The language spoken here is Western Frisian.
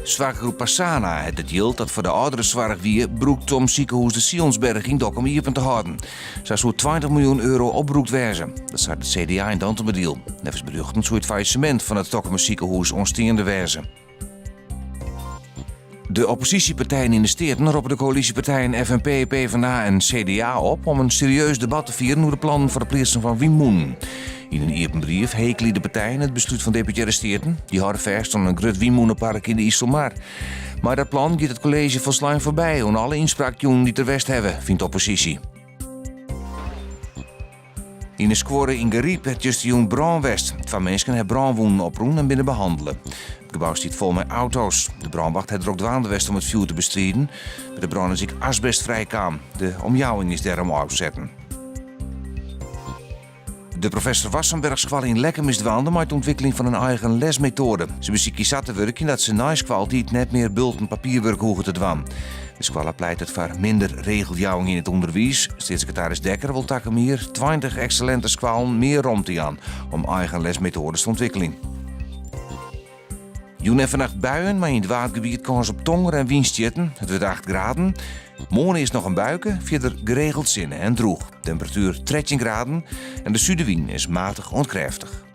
Soarchgroep Pasana hat it jild dat foar de âlderensoarch wie, brûkt om sikehûs De Sionsberg yn Dokkum iepen te hâlden. Sa soe 20 miljoen euro opbrûkt wêze. Dat seit it CDA yn Dantumadiel. Neffens berjochten soe it faillissemint fan it Dokkumer sikehûs oansteande wêze. De opposysjepartijen yn de Steaten roppe de koälysjepartijen FNP, PvdA en CDA op om in serieus debat te fieren oer de plannen foar it pleatsen fan wynmûnen. Yn in iepen brief hekelje de partijen it beslút fan Deputearre Steaten. Dy hâlde fêst oan in grut wynmûnepark yn de Iselmar. Mei dat plan giet it kolleezje folslein foarby oan alle ynspraakjûnen dy't der west hawwe, fynt de opposysje. Yn in skuorre yn Garyp hat justerjûn brân west. Twa minsken ha brânwûnen oprûn en binne behannele. It gebou stiet fol mei auto's. De brânwacht hat drok dwaande west om it fjoer te bestriden. By de brân is ek asbest frijkaam. De omjouwing is dêrom ôfsetten. De Professor Wassenberghskoalle yn Lekkum is dwaande mei it ûntwikkeljen fan in eigen lesmetoade. Se besykje sa te wurkjen dat se nei skoaltiid net mear bulten papierwurk hoege te dwaan. De skoalle pleitet foar minder regeljouwing yn it ûnderwiis. Steatssekretaris Dekker wol takom jier 20 eksellinte skoallen mear romte jaan om eigen lesmetoades te ûntwikkeljen. Jûn en fannacht buien, mei yn it Waadgebiet kâns op tonger en wynstjitten. It wurdt 8 graden. Moarn earst noch in buike, fierder geregeld sinne en drûch. Temperatuer 13 graden en de sudewyn is matich oant krêftich.